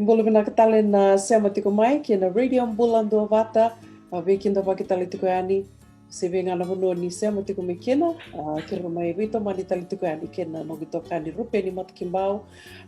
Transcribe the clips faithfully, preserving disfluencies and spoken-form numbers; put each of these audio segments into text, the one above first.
Bula vinaka tale na sema tiko mai kei na Radio Bula Duavata, a, veikidavaki tale tiko yani se vei ga na vanua ni sema tiko mai kina, a, keirau mai veitomani tale tiko yani kei na noqu itokani Rupeni Matakibau.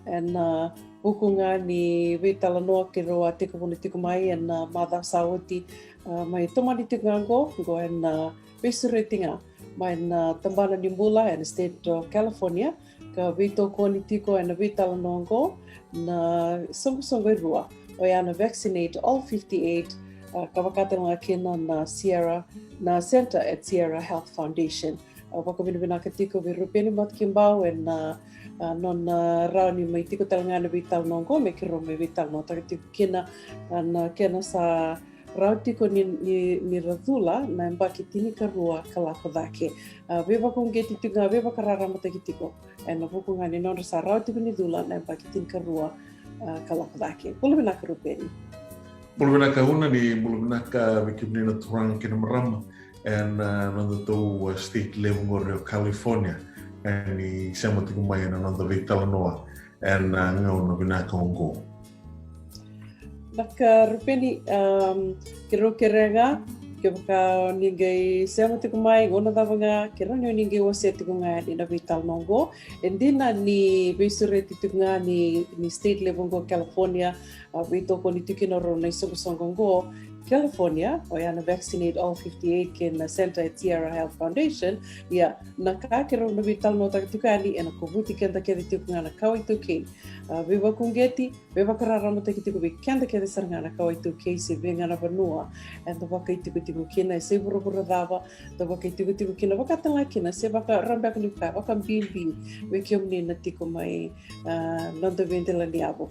Ena, a, vuku ga ni veitalanoa keirau a tekivuna tiko mai ena, a, macawa sa oti, a, mai tomani tiko ga oqo, oqo ena, a, veisureti ga mai na, a, tabana ni bula ena state o California, ka veitokoni tiko ena veitalanoa oqo na soqosoqo e rua, oya na Vaccinate All fifty-eight, a, ka vaka tale ga kina na Sierra, na Center at Sierra Health Foundation. A, vakavinavinaka tiko vei Rupeni Matakibau ena, a, nona, a, rawa ni mai tiko tale ga ena veitalanoa oqo me keirau mai veitalanoataka tiko kina, a, na kena sa rawa tiko ni, ni, ni ra cula na yabaki tinikarua ka lako cake. A, veivakauqeti tiko ga, veivakararamataki tiko ena vuku ga ni nodra sa rawa tiko ni cula na yabaki tinikarua, a, ka lako cake. Bula vinaka Rupeni. Bula vinaka Una, ni bula vinaka vei kemuni na turaga kei na marama ena, a, nodatou, a, state level qori o California, e, ni sema tiko mai ena noda veitalanoa ena, a, gauna vinaka oqo. Vinaka Rupeni, um, keirau kerea ga, kevaka ni qai sema tiko mai, gauna cava ga, keirau ni o ni qai wasea tiko ga yani na veitalanoa oqo. E dina ni veisureti tiko ga ni, ni state level oqo California, a, veitokoni tiko kina rau na isoqosoqo oqo California, oya na Vaccinate All fifty-eight kei na Center at Sierra Health Foundation. Ia, na ka keirau na veitalanoataka tiko yani ena kovuti keda kece tiko ga na kawa iTaukei. A, veivakauqeti, veivakararamataki tiko vei keda kece sara ga na kawa iTaukei se vei ga na vanua eda vakaitikotiko kina, e se vuravura cava eda vakaitikotiko kina, vaka tale ga kina se vaka, rawa beka niu kaya, vakabibi vei kemuni na tiko mai, a, noda veidelaniyavu.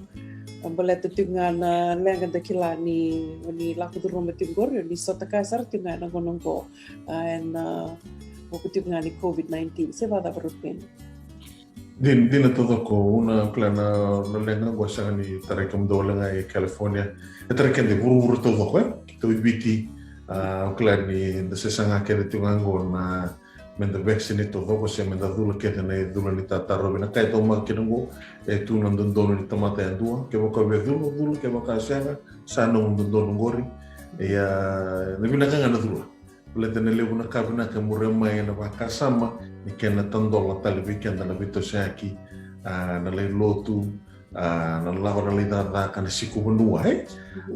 A, baleta tiko ga na leqa da kila ni, ni lako curuma tiko qori, ni sota kaya sara tiko ga ena gauna oqo, a, ena, a, vuku tiko ga ni COVID nineteen, se vakacava Rupeni? Dina, dina taucoko Una, au kila na, na leqa oqo e sega ni tarai kemudou wale ga e California. E tarai keda e vuravura taucoko, e? Keitou i Viti, a, au kila ni da se saga kece tiko ga oqo na meda vaccinate taucoko se meda cula kece na icula ni tatarovi. Na ka e taumaka kina oqo, e tu na dodonu ni tamata yadua. Kevaka o via cula, cula, kevaka sega, sa nomu dodonu qori. Ia, na vinaka ga na cula. Baleta na levu na ka vinaka e muria mai ena vakasama ni kena tadola tale vei keda na veitosoyaki, a, na lai lotu, a, na lako na lai cakacaka, na siku vanua, e?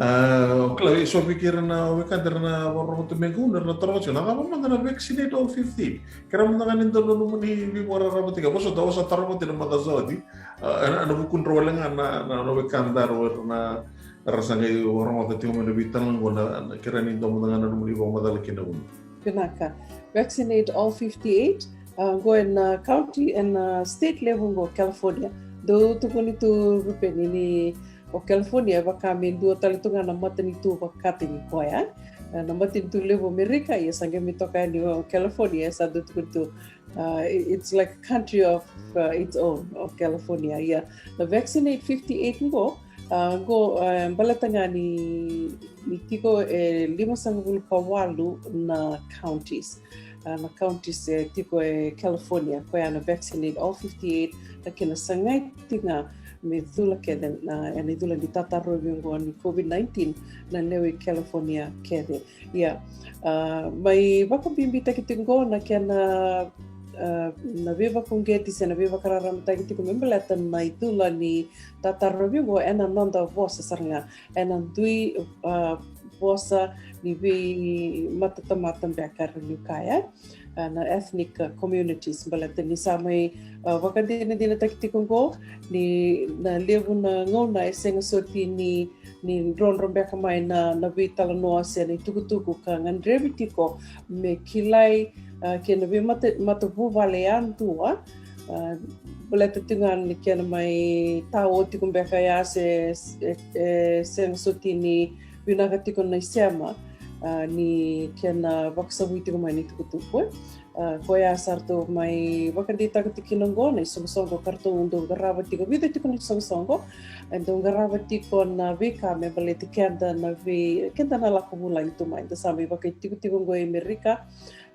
A, o kila, e so vei keda na wekada era na vakarorogo tu mai qo, era na taroga tiko, na cava mada na Vaccinate All fifty? Kerea mada ga ni dua na nomuni veivakararamataki. Vosota, au sa taroga tiko na macawa sa oti, a, ena, ena vukudrau wale ga na, na, na wekada era na, era sa qai vakarorogo tiko mai na veitalanoa qo, na, na kerea ni dua mada ga na nomuni vakamacala kina Una. Vinaka. Vaccinate All fifty-eight, a, qo ena, a, county, ena, a, state level qo California. Dou tukuni tu Rupeni ni o California e vaka me dua tale tu ga na matanitu vakataki koya. A, na matanitu levu Amerika, ia sa qai me toka yani o California, e sa dau tukuni tu, a, i-, it's like a country of, a, its own, o California. Ia, na Vaccinate fifty-eight qo, a, qo, a, baleta ga ni, ni tiko e limasagavulu ka walu na counties. A, na counties e tiko e California, koya na Vaccinate All fifty-eight, na kena sagai tiko ga me cula kece, a, ena icula ni tatarovi oqo ni COVID nineteen na lewe i California kece. Ia, a, mai vakabibitaki tiko qo na kena, a, na veivakauqeti se na veivakararamataki tiko me baleta na icula ni tatarovi oqo ena noda vosa sara ga, ena dui, a, vosa ni veimatatamata beka era niu kaya, a, na ethnic, a, communities, baleta ni sa mai, a, vakadinadinataki tiko qo ni na levu na gauna e sega soti ni, ni drodro beka mai na, na veitalanoa se na itukutuku ka gadrevi tiko me kilai, a, kei na veimata, matavuvale yadua, a, baleta tiko ga ni kena mai tao tiko beka ya se, e, e sega soti ni vinaka tiko na isema, a, ni kena vakasavui tiko mai na itukutuku, e. A, koya sa ratou mai vakadeitaka tiko kina oqo na isoqosoqo ka ratou dau qarava tiko, vica tiko na isoqosoqo e dau qarava tiko na veika me baleti keda na vei, keda na lako vulagi tu mai, da sa mai vakaitikotiko oqo e Amerika,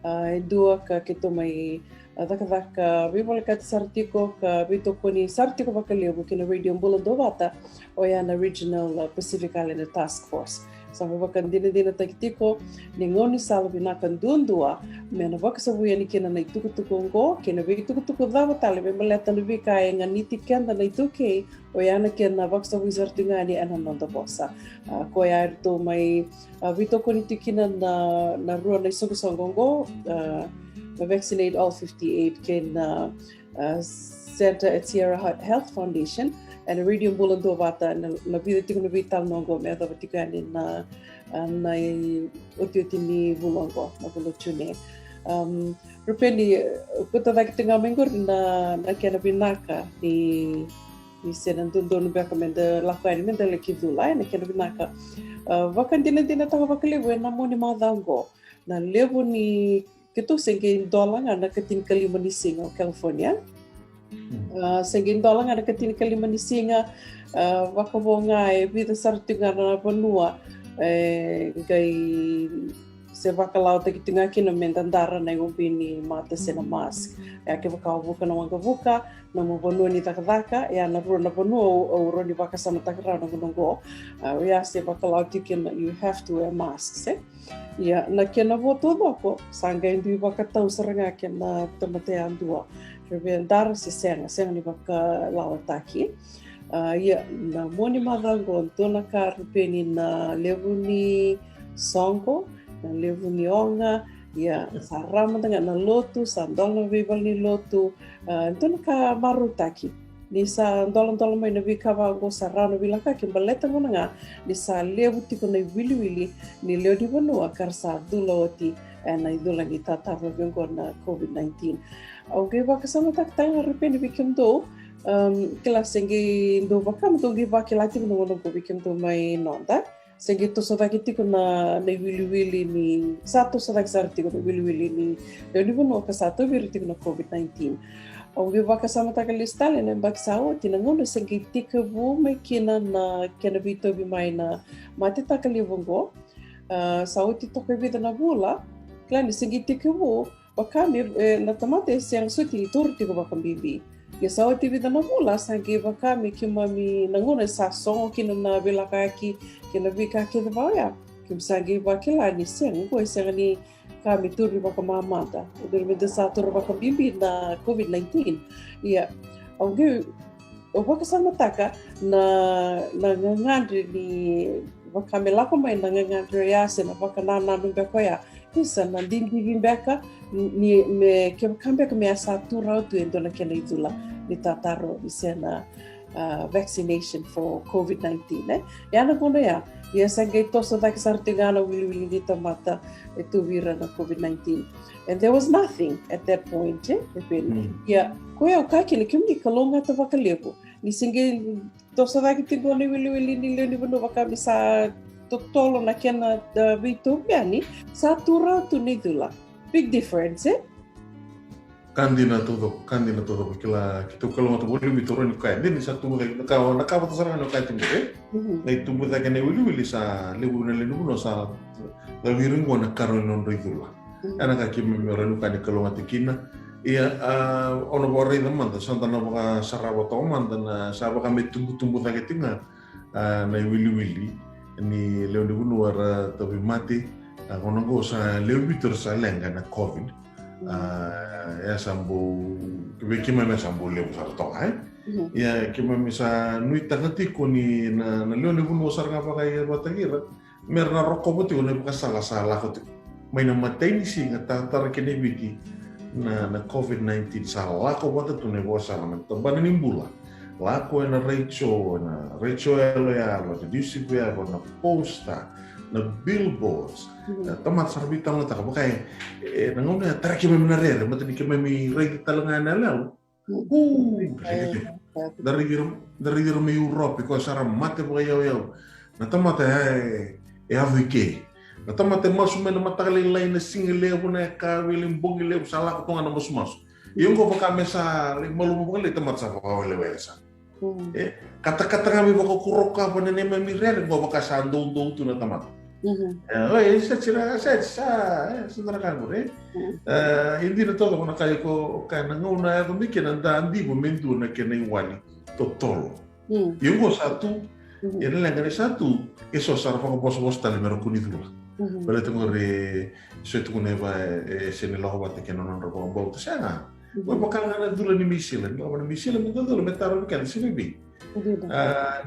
A, e dua ka keitou mai, a, cakacaka veivolekati sara tiko ka veitokoni sara tiko vakalevu kei na Radio Bula Duavata, oya na Regional, a, Pacific Islander Task Force. Sa mai vakadinadinataki tiko ni gaunisala vinaka duadua me na vakasavu yani kina na itukutuku oqo kei na veitukutuku cava tale me baleta na veika e ganiti keda na iTaukei, oya na kena vakasavu sara tiko ga yani ena noda vosa. A, koya eratou mai, a, veitokoni tiko kina na, na rua na isoqosoqo oqo, a, na Vaccinate All fifty-eight kei na, a, Center at Sierra Health Foundation, ena Radio Bula Duavata, na, na vica tiko na veitalanoa oqo me yacova tiko yani na, a, na iotioti ni vula oqo, na vula o June. Um, Rupeni, e, kauta cake tiko ga mai qori na, na kena vinaka ni, ni se na dodonu beka me da lako yani me da laki cula, e, na kena vinaka. A, vakadinadinataka vakalevu ena mua ni macawa oqo na levu ni, keitou se qai dola ga na ikatinikalima ni siga o California. A, se qai dola ga na ikatinikalima ni siga, a, vakavo ga e vica sara tiko ga na vanua e qai se vakalawataki tiko ga kina me dadara na iubi ni mata se na mask. Ia kevaka o vuka na waqavuka, nomu vanua ni cakacaka, ia na rua na vanua au, au rawa ni vakasamataka rawa na gauna oqo. A, ia se vakalawa tiko kina, you have to wear masks, e? Ia na kena vo taucoko sa qai dui vakatau sara ga kei na tamata yadua, ra via dara se sega, sega ni vakalawataki. A, ia na mua ni macawa oqo, dua na ka Rupeni, na levu ni soqo, na levu ni oga, ia sa rawa mada ga na lotu, sa dola na veivale ni lotu. A, dua na ka marautaki ni sa doladola mai na veika vaqo, sa rawa na veilakoyaki baleta gona ga ni sa levu tiko na iwiliwili ni lewe ni vanua ka ra sa cula oti ena icula ni tatarovi oqo na COVID nineteen. Au qai vakasamataka tale ga Rupeni vei kemudou, um, kila se qai dou vaka mo dou qai vakila tiko na gauna oqo vei kemudou mai noda, se qai toso cake tiko na, na iwiliwili ni, sa toso cake sara tiko na iwiliwili ni lewe ni vanua ka sa tauvi ira tiko na COVID nineteen. Au qai vakasamataka lesu tale na yabaki sa oti na gauna se qai tekivu mai kina na kena veitauvi mai na matetaka levu oqo. A, sa oti toka e vica na vula, kila ni se qai tekivu vaka me, e, na tamata e sega soti ni taura tiko vakabibi. Ia sa oti vica na vula, sa qai vaka me keimami, na gauna sa sogo kina na veilakoyaki kei na veika kece vaka oya, keimami sa qai vakila ni sega, oqo e sega ni ka me tauri vakamamada, e dodonu me da sa taura vakabibi na COVID nineteen. Ia au qai, au vakasamataka na, na gagadre ni, vaka me lako mai na gagadre oya se na vakanananu beka oya, isa na didivi beka ni, me kevaka beka me a sa tu rawa tu e dua na kena icula ni tatarovi se na, a, vaccination for COVID nineteen, e? Ia na gauna ya, ia sa qai toso cake sara tiko ga na iwiliwili ni tamata e tauvi ira na COVID nineteen. And there was nothing at that point, e? Rupeni. Mm. Ia, koya au kaya kina, kemuni kalougata vakalevu ni se qai toso cake tiko na iwiliwili ni lewe ni vanua vaka me sa totolo na kena, a, veitauvi yani, sa tu rawa tu na icula. Big difference, e? Ka dina taucoko, ka dina taucoko, kila keitou kalougata vakalevu me tou rawa ni kaya. Dina ni sa tubu cake, na ka, na ka vata sara ga ni o kaya tiko, e? Mhm. Na itubu cake na iwiliwili sa levu na lewe ni vanua sa tauvi ira oqo na karua ni nodra icula. Mm. Ena ka keimami rawa ni kalougata kina. Ia, a, au na vakaraica mada, sa da na vakasarava toka mada na, sa vaka me tubutubu cake tiko ga, a, na iwiliwili ni lewe ni vanua ra tauvimate. A, gauna oqo sa lewe vitu era sa leqa na COVID. Mm. A, ia sa bau, vei keimami sa bau levu sara toka, e? Mhm. Ia keimami sa nuitaka tiko ni na, na lewe ni vanua sara ga vakayagataki ira, me ra na rokova tiko na ivakasala sa lako tiko. Mai na imatai ni siga, tatara kina e Viti na, na COVID nineteen, sa lako vata tu na ivakasala mai na tabana ni bula. Lako ena retio, na retio yaloyalo, na newspaper, na poster, na billboards. Mhm. Na tamata sa ra veitalanoataka vaka e, e, na gauna ya, tara keimami na rere, mata ni keimami raici tale ga na yaloyalo. Uu, da raici ira, da raici ira mai Europe, koya sa ra mate vakayauyau. Na tamata e, e yaco i ke. Na tamata e masu mai na mataka lailai, na siga levu, na yakavi, lai bogi levu, sa lako tu ga na masumasu. Ia oqo vaka me sa lai malumu vakalailai, tamata sa vakawelewele sa. Mm. E, katakata ga me vakakurokava na neimami rere, oqo vaka sa doudou tu na tamata. Mhm. E, oi, e sa tira, sa, sa, e, sa dara ka qori, e. Mhm. E, e dina taucoko na ka iko, ka na gauna e yaco mai kina da diva me dua na kena iwali totolo. Mm. Ia oqo sa tu, mhm, ia na leqa ni sa tu, e so sara vakavosavosa tale me ra kua ni cula. Mhm. Baleta qori, e so e tukuna e va, e, e sega ni lako vata kei na nodra vakabauta, sega. Mhm. Oi, vaka ga na cula ni misila, ni lako na misila, me da cula, me tarovi keda, se vei vei. Dina. A,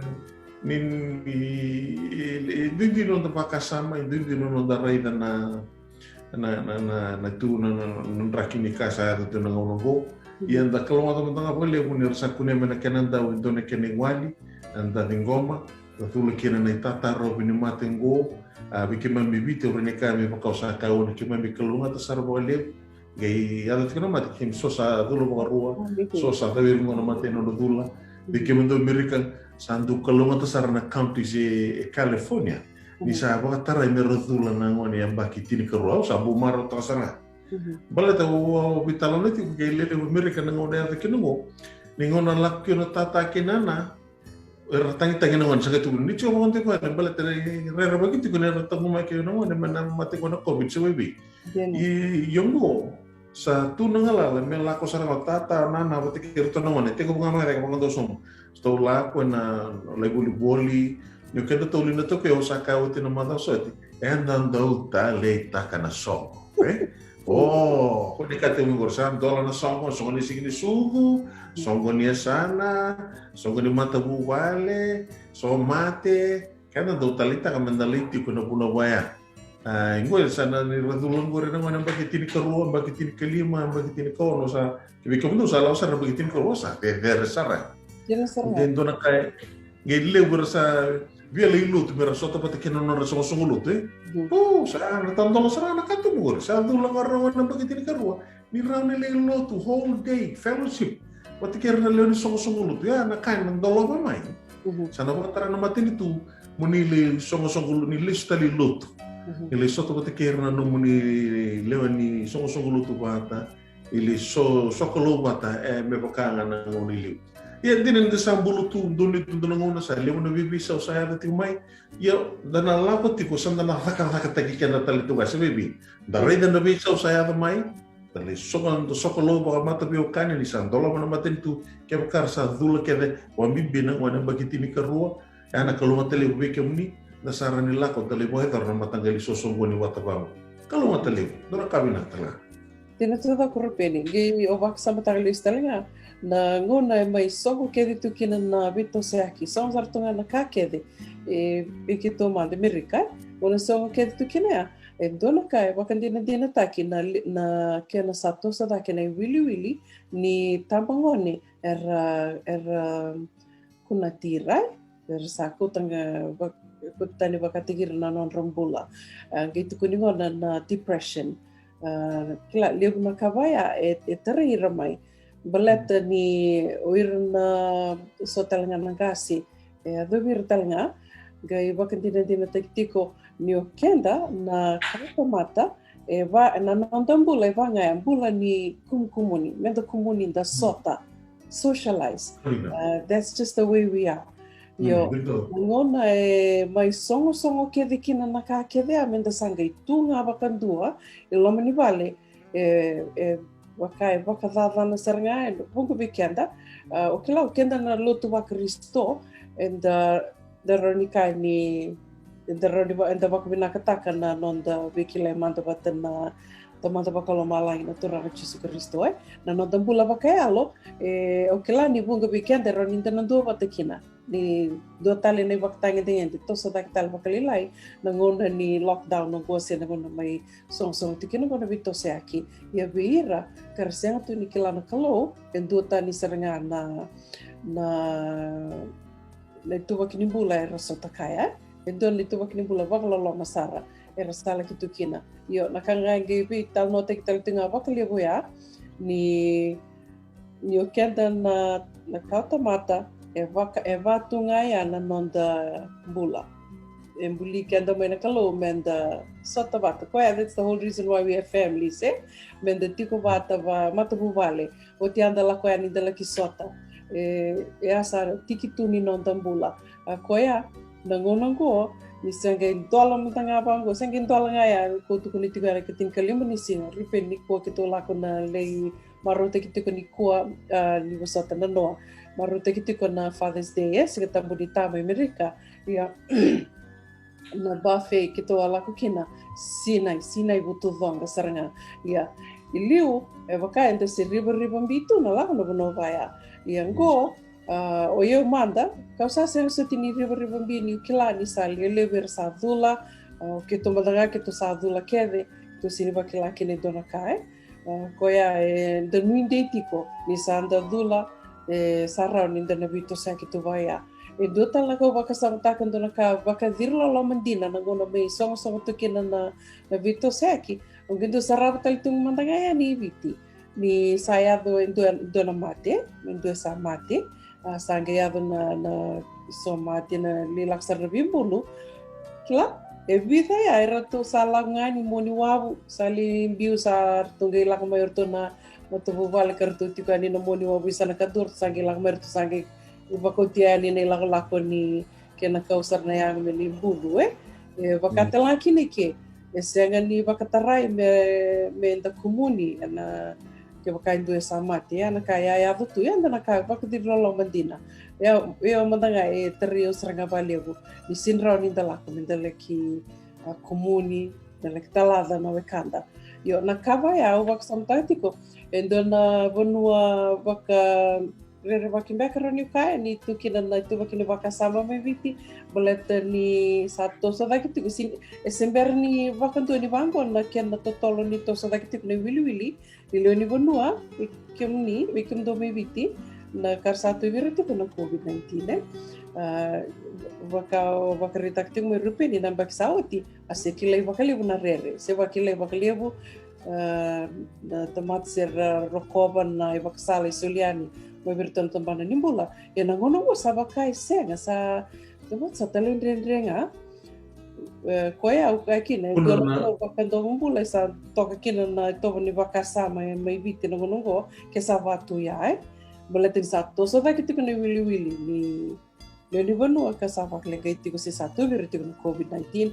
ni, ni, e, e, duidui noda vakasama, e duidui noda raica na, na, na, na, na tu, na, na, na draki ni ka sa yaco tu na gauna oqo. Mhm. Ia da kalougata mada ga vakalevu ni ra sa kunea mai na kena dau e dua na kena iwali, da ciqoma, da cula kina na itatarovi ni mate oqo. A, vei keimami Viti, au rawa ni kaya me vaka au sa kaya, au na keimami kalougata sara vakalevu. Qai yaco tiko na mate, keimami so sa cula vakarua, so sa caviri qo na mate na nona cula. Vei kemudou Amerika, sa dau kalougata sara na counties e, e California. Ni sa vakatarai me ra cula na gone yabaki tinikarua, au sa bau marautaka sara ga. Mhm. Baleta au, au veitalanoa tiko kei lelevu Amerika na gauna yaco kina qo. Ni gauna lako kina o tata kei nana, era tagitagi na gone, sa qai tukuni ni tiko vakadua koya, baleta ni rerevaki tiko ni ra taqomaki na gone mai na mate qo na COVID, se vei vei. Dina. I, i oqo, sa tu na galala me lako sara ga o tata, nana vata kei iratou na gone, tekivu ga mai cake vakadua sobu. Sa tou lako ena lai volivoli, ni o kedatou li na tokei, au sa kaya oti na macawa sa oti, eda dau taleitaka na soqo, e? O, ko ni ka tiko qori, sa dola na soqo, soqo ni siki ni sucu, soqo ni yasana, soqo ni matavuvale, so mate, keda dau taleitaka me da lai tiko ena vanua vaya. A, iqo sa na ni ra cula qori na gone yabaki tinikarua, yabaki tinikalima, yabaki tinikaono, sa, vei kemudou sa lako sara na yabaki tinikarua, sa cecere sara. Dina sara. De dua na ka e, qai levu era sa via lai lotu me ra sota vata kei na nodra soqosoqo lotu, e? Mhm. O, sa na tadola sara na katuba qori, sa cula qori na gone yabaki tinikarua. Ni rawa ni lai lotu, whole day, fellowship vata kei ira na lewe ni soqosoqo lotu. Ia na ka ena dolava mai. Mhm. Sa na vakatara na matanitu mo ni lai soqosoqo lotu, ni lesu tale i lotu. Mhm. Ni lai sota vata kei ira na nomuni lewe ni soqosoqo lotu vata, ni lai so, sokalou vata, e, me vaka ga na gauna i liu. Ia dina ni da sa bula tu, donu ni tu dua na gauna sa levu na veiveisau sa yaco tiko mai. Ia da na lako tiko, sa da na cakacakataki keda tale tu ga, se vei vei. Da raica na veisau sa yaco mai, da lai soka, da sokalou vakamataveiwekani ni sa dolava na matanitu, kevaka ra sa cula kece, vakabibi na gone yabaki tinikarua, e na kalougata levu vei kemuni, da sa rawa ni lako, da lai vakayacora na mataqali sosoqoni vata vaqo. Kalougata levu, dua na ka vinaka tale ga. Dina taucoko Rupeni, qai o vakasamataka lesu tale ga, na gauna e mai sogo kece tu kina na veitosoyaki, sogo sara tu ga na ka kece, e, e keitou mada Amerika, gauna sogo kece tu kina ya, e dua na ka e vakadinadinataki na li-, na kena sa toso cake na iwiliwili ni tabagone era, era kunati ira, era sa kauta ga, va-, kauta tani vakataki ira na nodra bula. A, qai tukuni gona na depression. A, kila, levu na ka vaya, e, e tarai ira mai. Baleta ni o ira na so tale ga na qase, e yacovi ira tale ga, qai vakadinadinataki tiko ni o keda na kawatamata, e va, na noda bula, e va ga ya, bula ni kumukumuni, meda kumuni, da sota, socialize. Puta. Uh, that's just the way we are. Io, mm, na gauna e mai sogosogo kece kina na ka kece ya, meda sa qai tu ga vakadua i loma ni vale, e, e vaka, e vakacacana sara ga, e vuqa vei keda. Uh, o kila, o keda na lotu vaKarisito, eda, da rawa ni kaya ni, eda rawa ni va-, eda vakavinakataka na noda veikilai mada vata na Tamada Vakalomalagi, na Turaga Jisu Karisito, e. Na noda bula vakayalo, e, o kila ni vuqa vei keda e rawa ni da na duavata kina. Ni dua tale na ivakatagedegede, toso cake tale vakalailai na gauna ni lockdown oqo se na gauna mai sogosogo tiko kina oqo na veitosoyaki. Ia vei ira ka ra sega tu ni kila na Kalou, e duatani sara ga na, na, na ituvaki ni bula era sota kaya. E dua na ituvaki ni bula vakaloloma sara era sa laki tu kina. Io, na ka ga e qai veitalanoataki tale tu ga vakalevu ya, ni, ni o keda na, na kawatamata, e vaka, e va tu ga ya na noda bula. E buli keda mai na Kalou meda sota vata. Koya, that's the whole reason why we have families, e? Meda tiko vata va matavuvale. Oti a da lako yani da laki sota. E, e a sa tiki tu ni noda bula. A koya, na gauna oqo, Ni se qai dola mada ga vaqo, se qai dola ga ya, ko tukuni tiko ya na ka tinikalima ni siga, Rupeni, nikua keitou lako na lai marautaki tiko nikua, a, ni vosota na noa. Marautaki tiko na Father's Day, e, Siga Tabu ni Tama e Amerika. Ia, na buffet keitou a lako kina, sinai, sinai vutucoqa sara ga. Ia, i liu, e vaka eda se rivarivabi tu na lako na vanua vaya. Ia, qo, a, o yau mada, kau sa sega soti ni rivarivabi niu kila ni sa lewe levu era sa cula, a, keitou mada ga keitou sa cula kece, keitou sega ni vakila kina e dua na ka, e. A, koya eda nuidei tiko ni sa da cula, e, sa rawa ni da na veitosoyaki tu vaya. E dua tale na ka au vakasamataka, dua na ka vakaciriloloma dina na gauna mai sogosogo tu kina na, na veitosoyaki. Au qai dau sarava tale tu mada ga yani i Viti. Ni sa yaco e dua, dua na mate, e dua sa mate, a, sa qai yaco na, na so mate, na lai lako sara na veibulu. Kila, e vica ya, eratou sa lako ga ni Muaniwavu, sa lai biu, sa ratou qai lako mai o ratou na matavuvale ka ratou tiko yani na Muaniwavu, i sa na kadua, ratou sa qai lako mai, ratou sa qai vakautia yani na ilakolako ni kena kau sara na yago me lai bulu, e. E vaka tale ga kina i ke, e sega ni vakatarai me, me da kumuni, ena, kevaka e dua e sa mate, ya na ka ya, yaco tu, ya na ka vakaciriloloma dina. Ya, ya mada ga e tarai au sara ga vakalevu ni sega ni rawa ni da lako me da laki, a, kumuni, da laki talaca na wekada. Io, na ka vaya au vakasamataka tiko, e dua na vanua vaka rerevaki beka, rawa niu kaya, ni tu kina na ituvaki ni vakasama mai Viti, baleta ni sa toso cake tiko, se, e se bera ni vakadua ni vaqo na kena totolo ni toso cake tiko na iwiliwili ni lewe ni vanua, vei kemuni, vei kemudou mai Viti, na ka ra sa tauvi ira tiko na COVID nineteen, e. A, vaka, vakaraitaka tiko mai Rupeni na yabaki sa oti, a se kilai vakalevu na rere, se vakilai vakalevu, a, na tamata se ra rokova na ivakasala e soli yani mai vei iratou na tabana ni bula. Ia na gauna oqo sa vaka e sega, sa tamata sa talaidredre ga. E, koya au kaya kina, e dua na vakadomobula e sa toka kina na itovo ni vakasama e mai Viti na gauna oqo, ke sa va tu ya, e. Baleta ni sa toso cake tiko na iwiliwili ni lewe ni vanua ka sa vakaleqai tiko se sa tauvi ira tiko na COVID nineteen.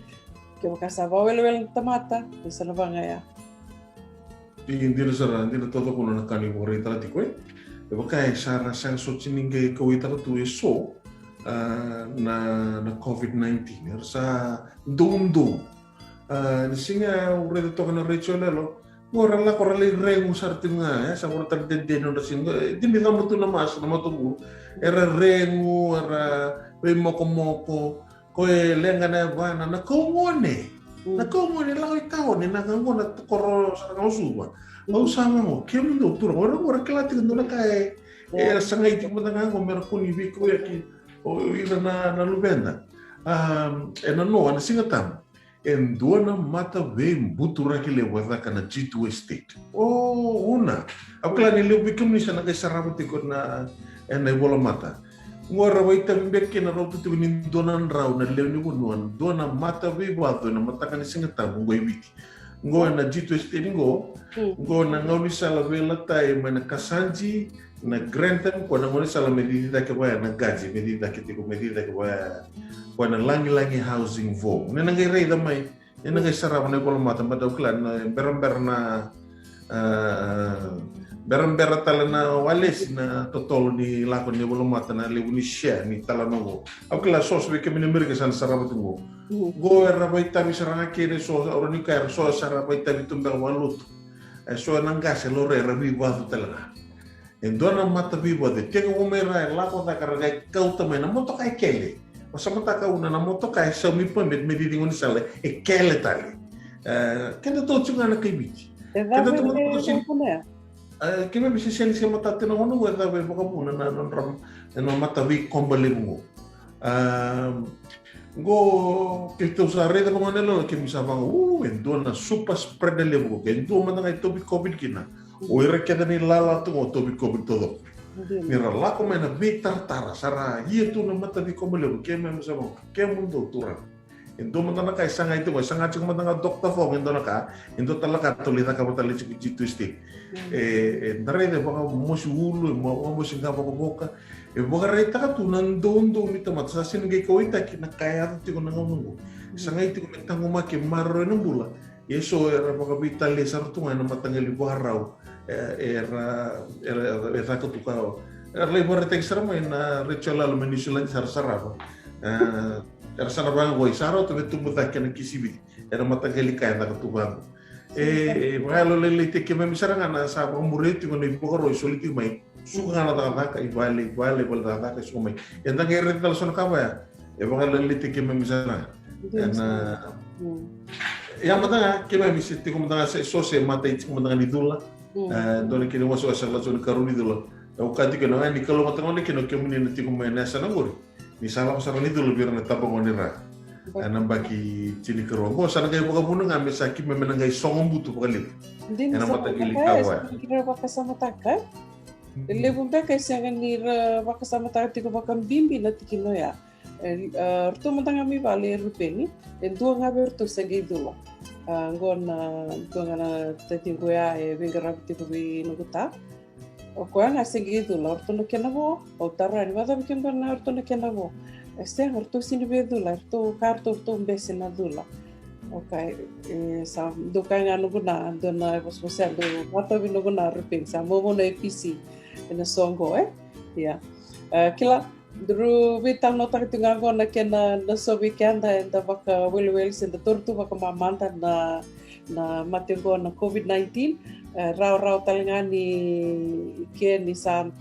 Kevaka sa vawelewele na tamata, e sa na va ga ya. Dina sara, dina taucoko na ka ni vakaraitaka tiko, e. E vaka e sa ra sega soti ni qai kauaitaka tu e so, a, na, na COVID nineteen. Era sa doudou. A, ni siga au raica toka na retio yaloyalo, qo ra lako ra lai regu sara tiko ga, e, sa qo ra tale dede nodra siga, e, dina ni cabo tu na mask na mataqu. Era regu, era veimokomoko, ko e leqa na yavana, na kaugone. Mm. Na kaugone lako i taoni, na ka qo na koro sara ga o Suva. Au sa vaqo, kemudou turaga, qo ra kila tiko dua na ka e, e sagai tiko mada ga qo me ra kua ni veikauyaki o ira na, na luveda. A, e na noa, na Siga Tabu. E dua na mata veibuturaki levu e caka na G two Estate. O, una. Au kila ni levu vei kemuni sa na qai sarava tiko na, e na ivolamata. Qo ra vakaitavi beka kina, rauta tiko ni dua na drau na lewe ni vanua, dua na mata veivacu e na mataka ni Siga Tabu qo e Viti. Qo e na G two Estate qo, qo na gaunisala veilatai mai na Kasaji, na Grantham, ko na gaunisala me cici cake vaya na Gaji, me cici cake tiko, me cici cake vaya. Ko na Lagilagi Housing Vo. Ni na qai raica mai, ni na qai sarava na ivolamata, mada au kila na berabera na, a, berabera tale na walesi na totolo ni lako ni ivolamata, na levu ni share ni talanoa qo. Au kila so, so vei kemuni Amerika sa na sarava tu qo. Qo era vakaitavi sara ga kina e so, au rawa ni kaya era so sa ra vakaitavi tu beka vakalotu. E so na qase, laurai, era veivacu tale ga. E dua na mata veivacu, e tekivu mai ra, e lako cake, ra qai kauta mai na motoka e kele. Vakasamataka, una, na motoka e saumi permit me cici gaunisala e kele tale. E, keda tu ga na kai Viti. Keda tu ga na motoka. E, keimami se sega ni se matata na gauna qo, e cava e vakavuna na, na nodra, na mata veikoba levu qo. A, qo keitou sa raica vaqo na yaloyalo, keimami sa vaqo, u, e dua na super spreader levu qo, ke dua mada ga e tauvi COVID kina. O ira kece na ilala tu qo tauvi COVID taucoko. Ni ra lako mai na veitaratara, sa ra ia tu na mata veikoba levu, keimami sa vaqo, kemudou turaga. E dua mada na ka e sagai tiko, e saga tiko mada ga Doctor Fong e dua na ka, e dua tale na ka tou lai cakava tale tiko G two Estate. E, eda raica e vakamosi ulu, e vakamosi qavokavoka, e vakaraitaka tu na doudou ni tamata, sa sega ni qai kauaitaki na ka e yaco tiko na gauna qo. Sa qai tiko me taqomaki, maroroi na bula. Ia so era vakaveitalia sara tu ga ena mataqali vakarau. E, era, era, era caka tu ka, era lai vakaraitaki sara mai na retio lala mai Niusiladi, sa ra sarava. E, era sa na vaqo, sa rauta me tubu cake na kisi Viti ena mataqali ka e caka tu vaqo. E, e vakayalolailaitaki keimami sara ga na sa vakamuria tiko na ivakaro e soli tiko mai. Suka ga na cakacaka i vale, i vale, i vale cakacaka, e suka mai. Eda qai raica tale so na ka vaya. E vakayalolailaitaki keimami sara ga. Ena, ia mada ga keimami se tiko mada ga, se so se matai tiko mada ga ni cula. E, dua na kena wasewase, lako ni karua ni cula. E, au kaya tiko na ga ni kalougata gona kina o kemuni na tiko mai na yasana qori. Ni sa lako sara ni cula vei ira na tabagone ra. Ena baki tinikarua. Qo sa na qai vakavuna ga me sa keimami na qai sogo butu vakalevu. Dina, ena mataqali ka vaya. Sa na qai ra vakasamataka. E levu beka e sega ni ra vakasamataka tiko vakabibi na tikina oya. E, e, ratou mada ga mai vale e Rupeni. E dua ga vei ratou sa qai cula. A, qo na dua ga na tatiqu ya e veiqaravi tiko vei noqu ta. O koya ga se qai cula, o ratou na kena vo, au taroga yani, vakacava ke qo na o ratou na kena vo? E sega, o ratou sega ni via cula, o ratou ka, o ratou, o ratou bese na cula. Okay, e, sa dua ka ga noqu na, dua na vosavosa, dua vakatauvi noqu na Rupeni, sa momo na A P C ena soqo, e? Ia. E, kila, daru veitalanoataka tiko ga qo na kena, na so vei keda eda vakawelewele se da taura tu vakamamada na, na mate qo na COVID nineteen, e, rawarawa tale ga ni ke ni sa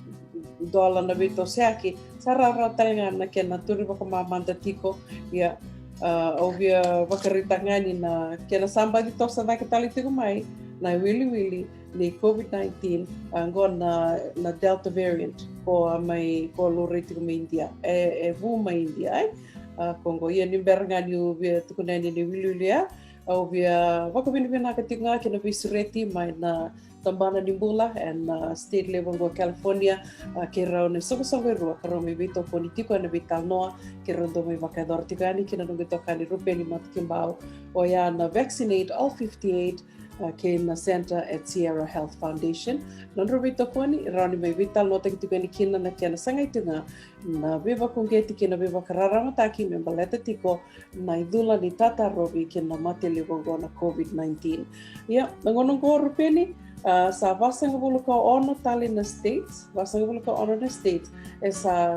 dola na veitosoyaki, sa rawarawa tale ga na kena tauri vakamamada tiko. Ia, a, au via vakaraitaka ga ni na kena sa baci toso cake tale tiko mai na iwiliwili ni COVID nineteen, a, qo na, na Delta variant, ko a mai, ko laurai tiko mai India, e, e vu mai India, e? A, ko qo, ia ni bera ga niu via tukuna yani na iwiliwili ya, au via vakavinavinaka tiko ga kei na veisureti mai na Tabana ni Bula ena, a, state level qo California, a, kei rau na isoqosoqo e rua ka rau mai veitokoni tiko ena veitalanoa, kei rau dau mai vakayacora tiko yani kei na noqu itokani Rupeni Matakibau, oya na Vaccinate All fifty-eight, a, kei na Center at Sierra Health Foundation. Nodrau veitokoni, rawa ni mai veitalanoataki tiko yani kina na kena sagai tiko ga na veivakauqeti kei na veivakararamataki me baleta tiko na icula ni tatarovi kei na mate levu oqo na COVID nineteen. Ia, na gauna oqo Rupeni, a, sa vasagavulu ka ono tale na states, vasagavulu ka ono na states e sa,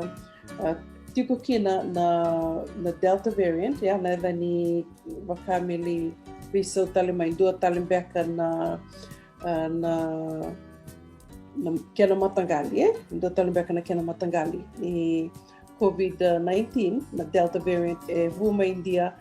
a, tiko kina na, na Delta variant, ia, na yaca ni vaka me lai veisau tale mai, dua tale beka na, a, na, na kena mataqali, e? Dua tale beka na kena mataqali ni COVID nineteen, na Delta variant, e vu mai India,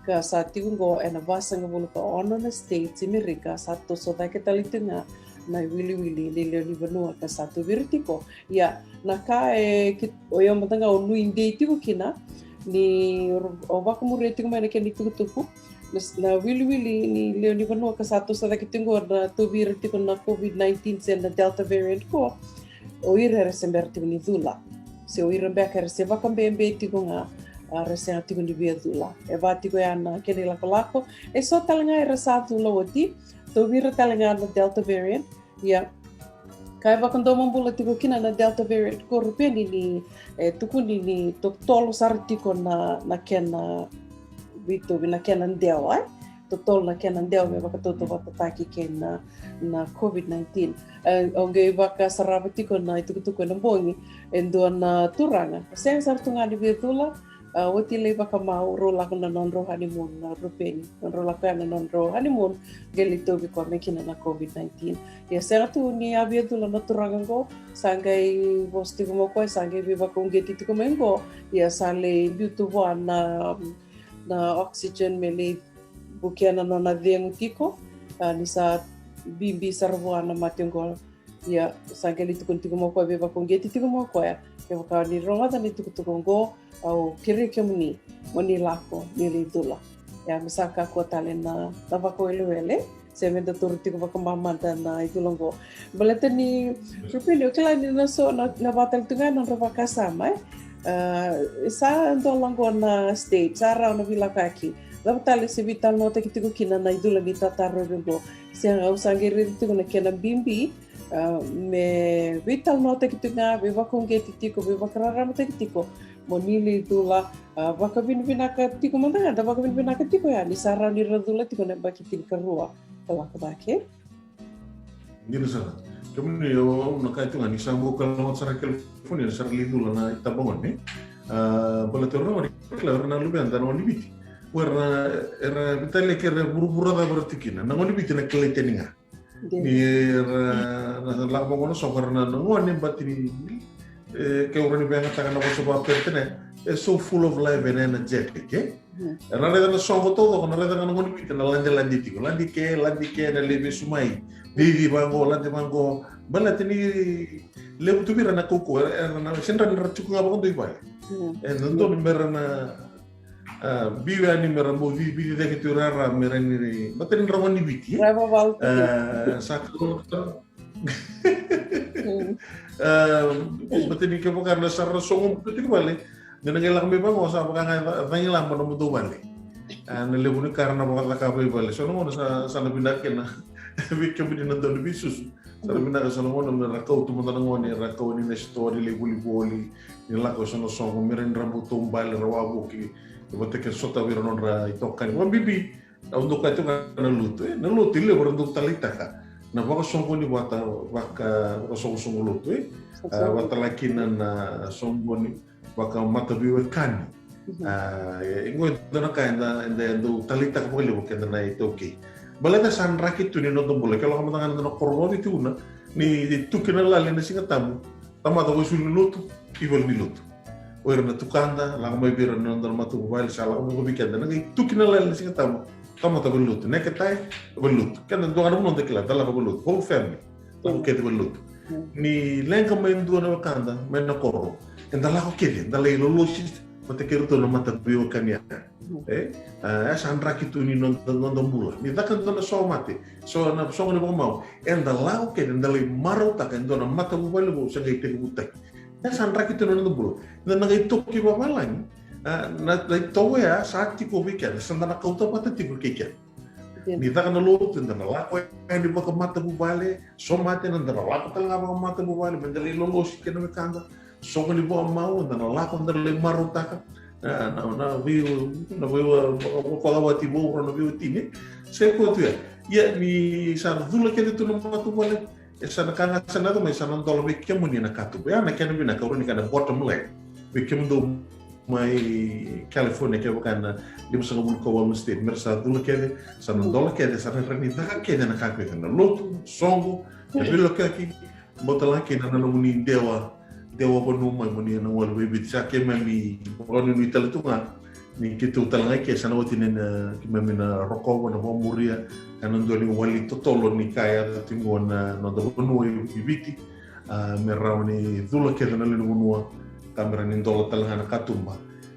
ka sa tiko qo ena vasagavulu ka ono na states i Merika, sa toso cake tale tiko ga na iwiliwili ni lewe ni vanua ka sa tauvi ira tiko. Ia, na ka e, ki-, o yau mada ga au nuidei tiko kina, ni o, o vakamuria tiko mai na kena itukutuku, na, na iwiliwili ni lewe ni vanua ka sa toso cake tiko qo na tauvi ira tiko na COVID nineteen se na Delta variant qo, o ira era se bera tiko ni cula. Se o ira beka era se vakabebe tiko ga, a, era sega tiko ni via cula. E va tiko ya na kena ilakolako, e so tale ga era sa cula oti, tauvi ira tale ga na Delta variant. Ia, ka e vakadomobula tiko kina na Delta variant qo Rupeni ni, e, tukuni ni totolo sara tiko na, na kena veitauvi, na kena dewa, e? Totolo na kena dewa me vakatautauvatataki kei na, na COVID nineteen. E, au qai vakasarava tiko na itukutuku ena bogi, e dua na turaga. Sega sara tu ga ni via cula, a, oti lai vakamau, rau lako na nodrau honeymoon na Rupeni. Nodrau lako ya na nodrau honeymoon, qai lai tauvi koya mai kina na COVID nineteen. Ia sega tu ni a via cula na turaga qo, sa qai vosa tiko mai o koya, sa qai veivakauqeti tiko mai qo. Ia sa lai biu tu vua na, na oxygen me lai vukea na nona cegu tiko, a, ni sa bibi sara vua na mate qo. Ia, sa qai lai tukuna tiko mai o koya, veivakauqeti tiko mai o koya. Kevaka ni rogoca na itukutuku oqo, au kerei kemuni mo ni lako, ni lai cula. Ia, me sa kakua tale na, na vakawelewele, se me da taura tiko vakamamada na icula oqo. Baleta ni, Rupeni, au kila ni na so, na, na vakatale tu ga na nodra vakasama, e? A, sa dola oqo na state, sa rawa na veilakoyaki. Cava tale se veitalanoataki tiko kina na icula ni tatarovi oqo? Se au sa qai raica tiko na kena bibi, a, me veitalanoataki tiko ga, veivakauqeti tiko, veivakararamataki tiko mo ni lai cula, a, vakavinavinaka tiko mada ga, da vakavinavinaka tiko ya ni sa rawa ni ra cula tiko na yabaki tinikarua ka lako cake. Dina sara. Kemuni, au na kaya tu ga ni sa bau kalawa sara California, sa ra lai cula na itabagone. A, baleta o ira na gone, kila, o ira na luveda na gone ni Viti. O ira na, era vitalia kei ira vuravura cava era tiko kina. Na gone ni Viti na kilai tani ga. Dina. Ni ra, na lako vaqo na soqo, ra na, na gone, but ni, e, ke o rawa ni veiyagataka na vosa vakaperitania, e so full of life and energetic, e? Mm. Era na raica na soqo taucoko, na raica ga na gone ni Viti na ladelade tiko. Lade ke, lade ke, na lai vesu mai. Cici vaqo, lade vaqo. Baleta ni levu tu vei ira na kaukauwa, era, era na, sega ni ra tiko ga vakadua i vale. Mm. E, na dodonu me ra na, a, biu yani me ra bau vici, vici cake tu i rara me ra ni, baleta ni ra gone ni Viti, e? Ra vavalu tu. A, sa ka, mm, a, baleta ni kevaka na sa ra sogo tu i vale, ni na qai lako mai vaqo sa vaka ga ca-, cagilaba na nomudou vale. A, na levu ni ka ra na vakacakava i vale. So na gauna sa, sa na vinaka kina vei kemuni na dau ni veisusu. Sa na vinaka, so na gauna me ra kau tu mada na gone, ra kau yani na sitoa ni lai volivoli, ni lako e so na soqo, me ra ni ra bau taubale, ra wavoki, vata kei, sota vei ira na nodra itokani. Vakabibi, au dau kaya tiko ga na lotu, e? Na lotu, e levu era dau taleitaka na vakasoqoni vata, vaka, vakasoqosoqo lotu, e? A, vakatale kina na soqoni vakamataveiwekani. Mhm. A, e, e qo e dua na ka eda, eda, eda dau taleitaka vakalevu keda na iTaukei. Baleta sa draki tu ni noda bula, ke lako mada ga ena noda koro vakaViti, ni tuki na lali ena Sigatabu, tamata vakasulu ni lotu, i valenilotu. O ira na tukada, lako mai vei ira na noda matavuvale, sa lako mai vei keda, na qai tuki na lali ena Sigatabu, tamata valenilotu. Neketai, valenilotu. Keda dua ga na vanua da kila, da lako valenilotu. Whole family. Lako kece valenilotu. Mm. Ni leqa mai e dua na wekada mai na koro, eda lako kece, da lai lolosi vata kei iratou na mataveiwekani ya. Mm. E? A, e sa draki tu ni noda, noda bula. Ni caka e dua na somate, so na soqoni vakamau, eda lako kece, da lai marautaka e dua na matavuvale vou sa qai tekivutaki. E sa draki tu na noda bula. Da na qai toki vavalagi. A, na, na itovo ya sa tiko vei keda, sa da na kauta vata tiko kei keda. Dina. Ni caka na lotu, eda na lako yani vakamatavuvale, somate, eda na lako tale ga vakamatavuvale, meda lai lolosi kei na wekada. Soqoni vakamau, eda na lako, eda lai marautaka. Na, na, na vei, na vei, vakavati vou, na veiwatini. Se koya tu ya. Ia, ni sa cula kece tu na matavuvale, e sa na ka ga sa na yaco mai, sa na dola vei kemuni na katuba. Ya na kena vinaka, au rawa ni kaya na bottom line. Vei kemudou mai California, kevaka na limasagavulu ka walu na state, me ra sa cula kece, sa na dola kece, sa na rawa ni caka kece na ka kece, na lotu, soqo, na veilakoyaki, bau tale ga kina na nomuni dewa, dewa vanua mai, mo ni na gole vei Viti. Sa keimami vakanuinui tale tu ga ni keitou tale ga i ke, sa na oti ni na keimami na rokova, na vakamuria, ka na dua ni wali totolo ni ka e yaco tiko qo na noda vanua i, i Viti. A, me rawa ni cula kece na lewe ni vanua, ka me rawa ni dola tale ga na katuba,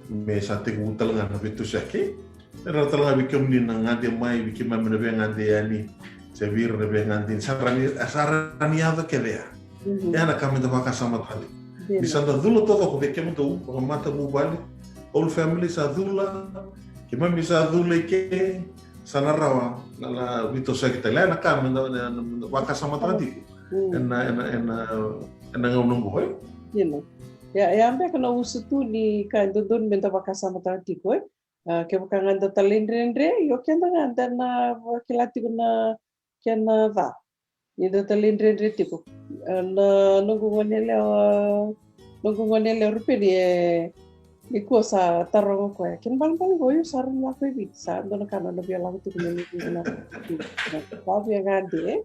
me sa tekivu tale ga na veitosoyaki. Me rawa tale ga vei kemuni na gade mai, vei keimami na veigade yani, se vei ira na veigade, sa rawa ni, sa rawa ni yaco kece ya. Mhm. Ya na ka meda vakasamataka tiko. Dina. Ni sa da cula taucoko vei kemudou vakamatavuvale, whole family sa cula, keimami sa cula i ke, sa na rawa na, na veitosoyaki tale. Ya na ka meda, na, na, na vakasamataka tiko. Mm. Ena, ena, ena, ena gauna oqo, e? Dina. Ia, ia beka na usutu ni ka e dodonu meda vakasamataka tiko, e? A, kevaka ga da talaidredre, io keda ga da na vakila tiko na kena ca. Ni da talaidredre tiko. A, na noqu gone yalewa, noqu gone yalewa Rupeni, e, nikua sa taroga o koya, kena ibalebale qo, io sa rawa ni lako i Viti, sa dua na ka na via lako tiko mai na, na, na, na via gade, e?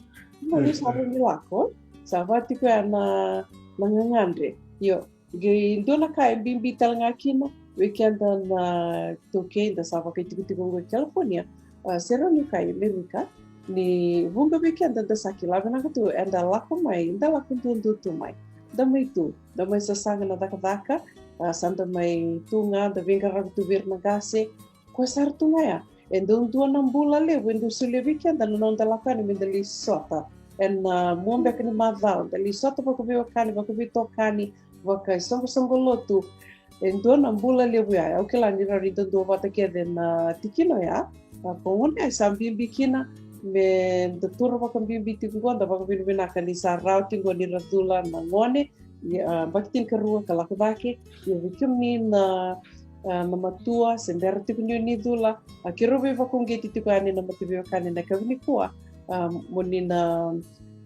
Ia io sa rawa ni lako, sa va tiko ya na, na gagadre. Io, qai dua na ka e bibi tale ga kina vei keda na iTaukei da sa vakaitikotiko qo i California, a, se rawa ni kaya i Merika, ni vuqa vei keda da sa kila vinaka tu, eda lako mai, da lako duadua tu mai. Da mai tu, da mai sasaga na cakacaka, a, sa da mai tu ga, da veiqaravi tu vei ira na qase, koya sara tu ga ya. E dau dua na bula levu e dau solia vei keda na noda lako yani meda lai sota ena, a, mua beka ni macawa, da lai sota vakaveiwekani, vakaveitokani, vakaisoqosoqo lotu. E dua na bula levu ya. Au kila ni rawa ni da duavata kece na tikina oya. A, ko gone, e sa bibi kina meda tura vakabibi tiko qo, da vakavinavinaka ni sa rawa tiko qo ni ra cula na gone, Ia, a, baki tinikarua ka lako cake. Ia vei kemuni na, a, na matua se bera tiko ni o ni cula, a, keirau veivakauqeti tiko yani na mataveiwekani na yakavi nikua, a, mo ni na,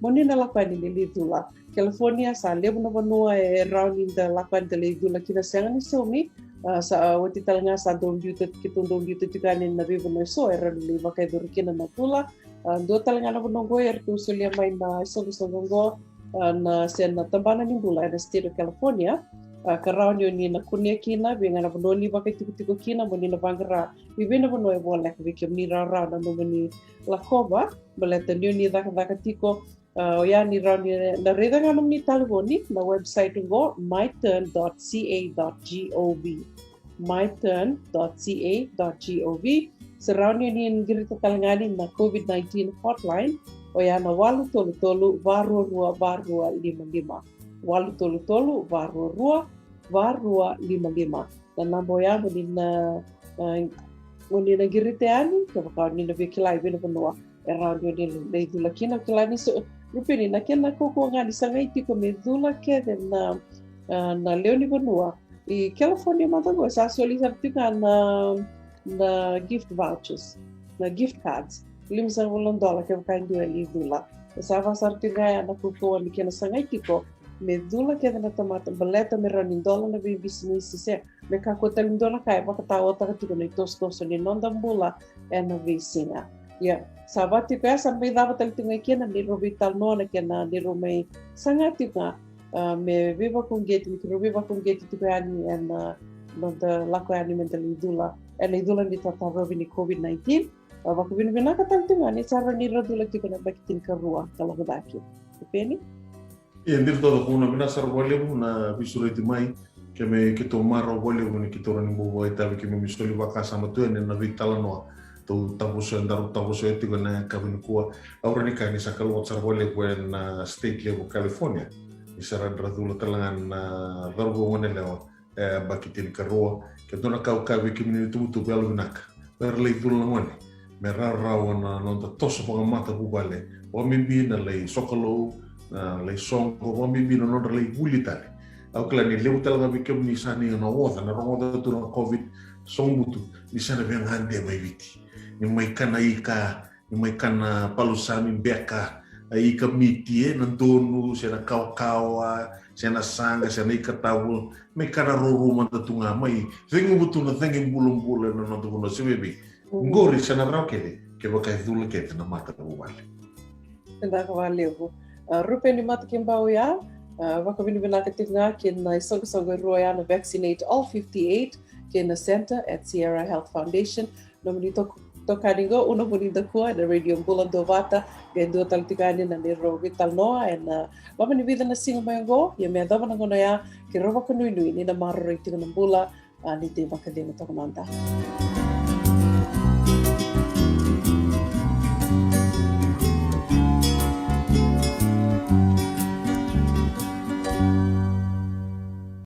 mo ni na lako yani ni lai cula. California sa levu na vanua e rawa ni da lako yani da lai cula kina, sega ni saumi. A, sa, a, oti tale ga sa dau biuta, keitou dau biuta tiko yani na veivanua eso e rawa ni lai vakayacori kina na cula. A, dua tale ga na vanua oqo eratou solia mai na isoqosoqo oqo, a, na, se na tabana ni bula ena state of California. A, ka rawa ni o ni na kunea kina vei ga na vanua ni vakaitikotiko kina mo ni na vaqara i vei na vanua e voleka vei kemuni, rawarawa na nomuni lakova baleta ni o ni cakacaka tiko. A, oya ni rawa ni na raica ga nomuni talevoni na website oqo, my turn dot c a dot g o v. my turn dot c a dot g o v. Se rawa ni o ni qirita tale ga yani na COVID nineteen hotline, oya na walu tolu tolu, va rua rua, va rua lima lima. Walu tolu tolu, va rua rua, va rua lima lima. Na naba oya mo ni na, a, mo ni na qirita yani kevaka o ni na via kila i vei na vanua e rawa ni o ni lai cula kina. Kila ni so, Rupeni, na kena kaukaua ga ni sagai tiko me cula kece na, a, na lewe ni vanua. I California mada oqo sa soli sara tiko ga na, na gift vouchers, na gift cards, limasagavulu na dola kevaka e dua e lai cula. E sa vaka sara tiko ga ya na kaukaua ni kena sagai tiko me cula kece na tamata baleta me rawa ni dola na veibisinisi se me kakua tale ni dua na ka e vakataotaka tiko na itosotoso ni noda bula ena veisiga. Ia, sa vaka tiko ya, sa mai cava tale tiko ga kina na neirau veitalanoa, na kena neirau mai saga tiko ga, a, me veivakauqeti, me keirau veivakauqeti tiko yani ena, a, noda lako yani meda lai cula ena icula ni tatarovi ni COVID nineteen. A, vakavinavinaka tale tiko ga ni sa rawa ni ra cula tiko na yabaki tinikarua ka lako cake. Rupeni? Ia, dina toka, ko na vinaka sara vakalevu na veisureti mai. Keimami, keitou marau vakalevu ni keitou rawa ni bau vakaitavi, keimami soli vakasama tu yani ena veitalanoa tou tavoso, daru tavoso tiko ena yakavi nikua. Au rawa ni kaya ni sa kalougata sara vakalevu ena state level California. Ni sa rawa ni ra cula tale ga na cauravou, goneyalewa, e, yabaki tinikarua. Ke dua na ka au kaya vei kemuni na itubutubu, yalovinaka me ra lai cula na gone, me rawarawa na noda toso vakamatavuvale, vakabibi na lai sokalou, na lai soqo, vakabibi na nodra lai vuli tale. Au kila ni levu tale ga vei kemuni sa ni na oca, na rogoca tu na COVID, soqobutu, ni sa na via gade mai Viti, ni mai kana ika, ni mai kana palusami, beka, a, ika miti, e, na donu se na kawakawa se na saqa se na ika tavu, mai kana rourou mada tu ga, mai ceguva tu na cagi bulabula ena noda vanua se vei vei. Qori sa na rawa kece kevaka e cula kece na matavuvale. Vinaka vakalevu. A, Rupeni Matakibau ya, a, vakavinavinaka tiko ga kei na isoqosoqo e rua ya, na Vaccinate All fifty-eight kei na Center at Sierra Health Foundation. Nomuni tok-, tokani qo, Una Vunidakua, ena Radio Bula Duavata. Qai dua tale tiko yani na neirau veitalanoa ena loma ni vica na siga mai oqo. Ia me yacova na gauna oya, keirau vakanuinui ni na maroroi tiko na bula, a, ni tei vakacegu toka mada.